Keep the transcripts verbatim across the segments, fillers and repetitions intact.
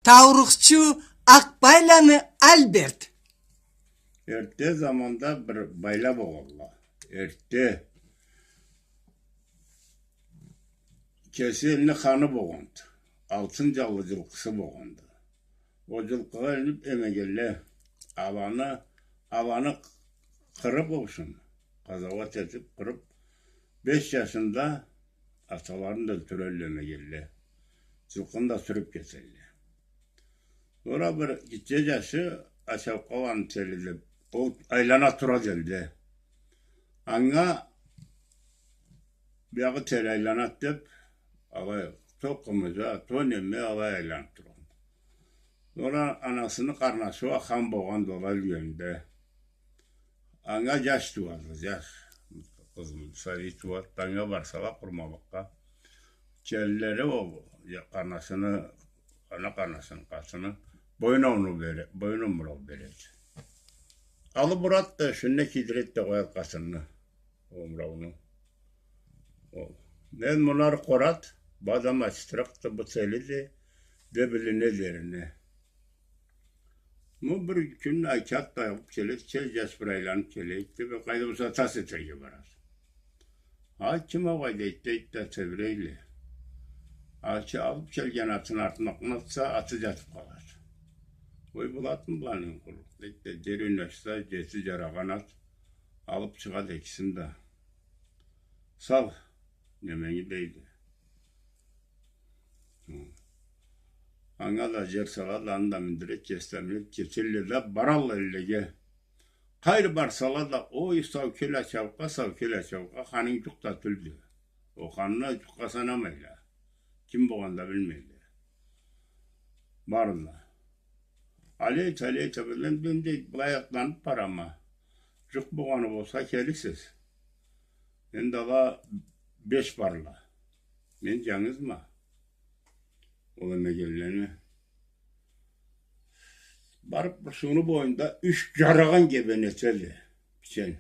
Таурухчу Акъбайланы Альберт. Эртте заманда бир байла болгъанла. Эртте. Кеси элни ханы болгъанды. Алтын джанлы джылкъысы болгъанды. Ол джылкъыгъа илинип эмегенле. Аланы, аланы къырып, ол ушун къазауат этип, къырып, беш джашында аталарын да ёлтюрелле эмегенле. Джылкъыны да сюрюп кетелле. Сора бир гитче джашы Ачаукъаланы тели деп, ол айлана турады элде. Анга биягъы тели айланады деп, алай, то къымыджа, то неме, алай айланып тургъан. Сора анасыны къарнашы уа хан болгъанды ол ёлгенде. Анга джаш тууады, джаш. Къызым, сабий тууады, анга барсала къурманлыкъгъа. Келинлери ол, я, къарнашыны, ана къарнашыны къатыны боюн омурау бере-, боюн омурау береди. Алып урады да, юсюне кийдиреди да къояды къатынны. Омурауну. Ол. Мен муну ары къорады, бу адам ачытыракъды, бу телиди, деп илине дерине. Бу бир кюн айтады да, алып келеди, кел, джаш, бир айланып келейик, деп, къайда болса тас этерге барады. А, ким огъай, дейди, дейди да тебирейле. Ачы алып келген атын артына атса, аты джатып къалады. Ой, бу атмы быланы, къуллукъ, дейди да, дереуню ачса, джети джарагъан ат, алып чыгъады экисин да. Сал, неменги, дейди. Хы. Анга да джер салады, аны да миндиреди, кеси да минеди, кетелле да, баралла эллеге. Къайры барсала да, ой, сау кел, Ачаукъа, сау кел, Ачаукъа, ханынг джукъ да тюлдю. Ол ханны джукъгъа санамайла. Ким болгъанын да билмейле. Барла. Алейта, алейта, мен, мен, дейди, былай атланып барама. Джукъ болгъаны болса, келирсиз. Энди ала беш барла. Мен джангызма. Ол эмегенлени. Барып, бир сууну боюнда юч джарагъан гебен этеди. Бичен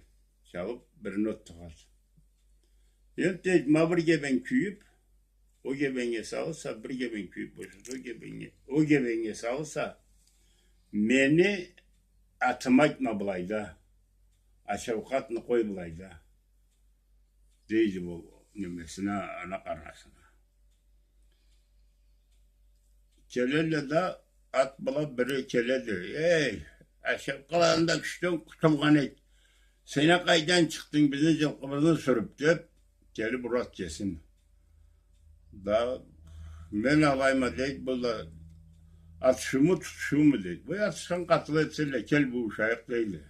чалып, бирин от тыгъады. Энди, дейди, ма бир гебен кюйюп, ол гебеннге салырса, бир гебен кюйюп бошаса, ол гебеннге, ол гебеннге салырса, мени атымы айтма былайда, Ачаукъа атны къой былайда, дейди ол немесине, ана къарнашына. Келелле да, ат бла бири келеди. Эй, Ачаукъаланы да кючден къутулгъан эди. Сен а къайдан чыкъдынг, бизни джылкъыбызны сюрюп, деп, келип урады кесин. Да, мен алайма, дейди, бу да, атышыуму, тутушууму, дейди. Бу атышхан къатылы этселле, кел, бууушайыкъ, дейди.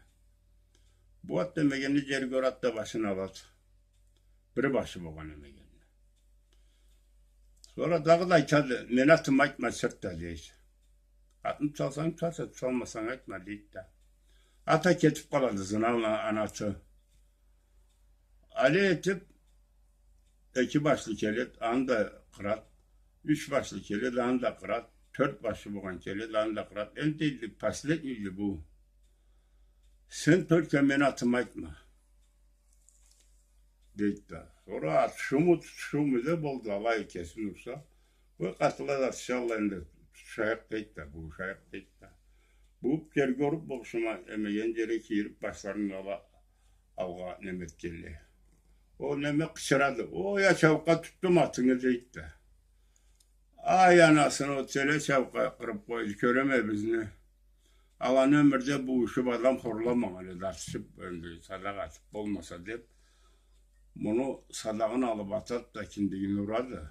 Бу ат немегенни джерге урады да, башын алады. Бир башы болгъан немегенни. Сора дагъыда айтады, мени атымы айтма, сыртда, дейди. Атны туталсанг, тутаса, туталмасанг, айтма, дейди да. Ат а кетип къалады, зына ана-, ана аты. Алай этип, эки башлы келеди, аны да къырады. Юч башлы келеди, аны да къырады. Тёрт башлы болгъан келеди, аны да къырады. Энди, дейди, последнийди бу. Сен только мени атымы айтма, дейди да. Сора атышыуму, тутушууму да болду, алай кесин урса. Ой, къатылла да атышалла энди, тутушайыкъ, дейди да, бууушайыкъ, дейди да. Бууп, джерге уруп, бу ушуна эмеген джерге кийирип, башларын ала, алгъа неме этгенлей. Ол неме къычырады. Ой, Ачаукъа, тутдум атынгы, дейди да. Ай, анасыны, ол тели Ачаукъа къырып къойду, кёреме бизни. Аланы ёмюрде бууушуп, адам хорламагъан эди, атышып, энди садакъ атып болмаса деп. Муну садагъын алып атады да, киндигин урады.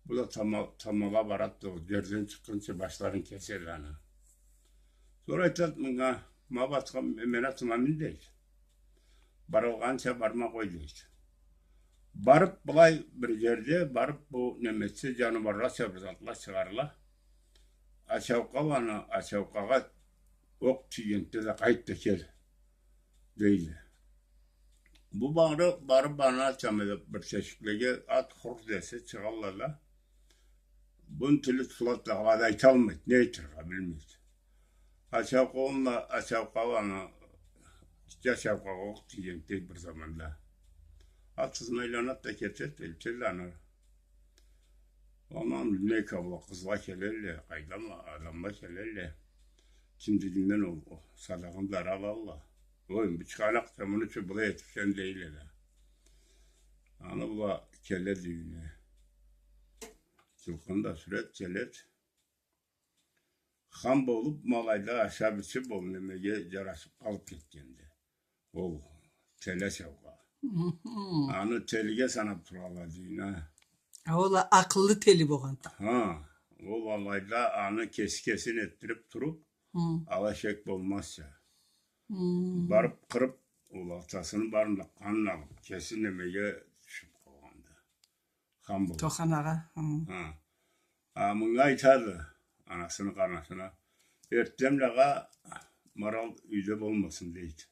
Бу да тама-, тамала барады да, ол джерден чыкъгъынчы башларын кеседи аны. Сора айтады мынга, ма бу атха мени атыма мин, дейди. Барылгъанча барма къой, дейди. Барып, былай бир джерде барып, бу неме этсе, джаныуарлача бир затла чыгъарла. Ачаукъа, аны, Ачаукъагъа окъ тийгенде да къайт да кел, дейди. Бу бары, барып, аны ачама деп бир тешиклеге, ат хур десе, чыгъалла да. Буну тили тутулады да, алай айталмайды, не айтыргъа билмейди. Ачаукъа, онда Ачаукъа, аны, Ачаукъагъа окъ тийгенди бир заманда. Ат ызына айланады да кетеди, элтелле аны. Андан не кабла къызла келелле, къайдам, адамла келелле. Ким дегенде ол, ол садагъын да алалла. Ой, бу чыгъанакъ да муну ючюн былай этипсен дейле да. Аны бла келеди юйюне. Джылкъыны да сюреди, келеди. Хан болуп, ма алайда ашап-ичип, ол немеге джарашып къалып кетгенди. Ол теле саугъа. Мгм. Аны телиге санап туралла дейди, а. А, ол а акъыллы тели болгъанды. Ха, ол алайда аны кеси кесин этдирип туруп, хы, ала шек болмазча. Хы. Барып къырып, ол атасыны барын да къанын алып, кеси немеге тюшюп къалгъанды. Хан болуп. Тоханагъа. Хы. Ха. А, мынга айтады, анасыны къарнашына. Эртденблагъа Марал юйде болмасын, дейди.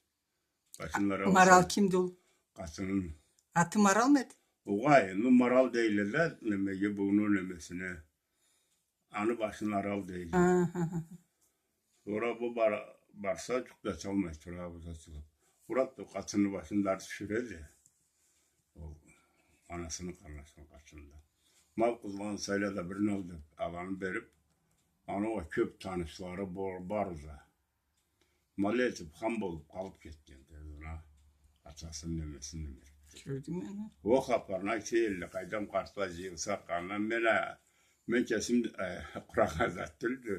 Башынлары ауса. Марал кимди ол? Къатынын. Аты Маралмы эди? Огъай, ну, Марал дейле да, немеге, буну немесине. Аны башын Арал дейле. Аха. Сора бу бар-, барса, джукъ да эталмай тура, бу да джылып. Урап да къатынны башын да тюшюреди. Ол анасыны къарнашыны къатында. Мал къызланы сайла да бирин ал деп, аланы берип, аны уа кёп танышлары бар, бар да. Ма алай этип, хан болуп къалып кетгенди, ана, атасыны немесин неме этди. Кёрдюнг аны? Ол хапарны айта элле, къайдам, къартла джыйылсакъ, андан мен а, мен кесим, э, къурагъан зат тюлдю.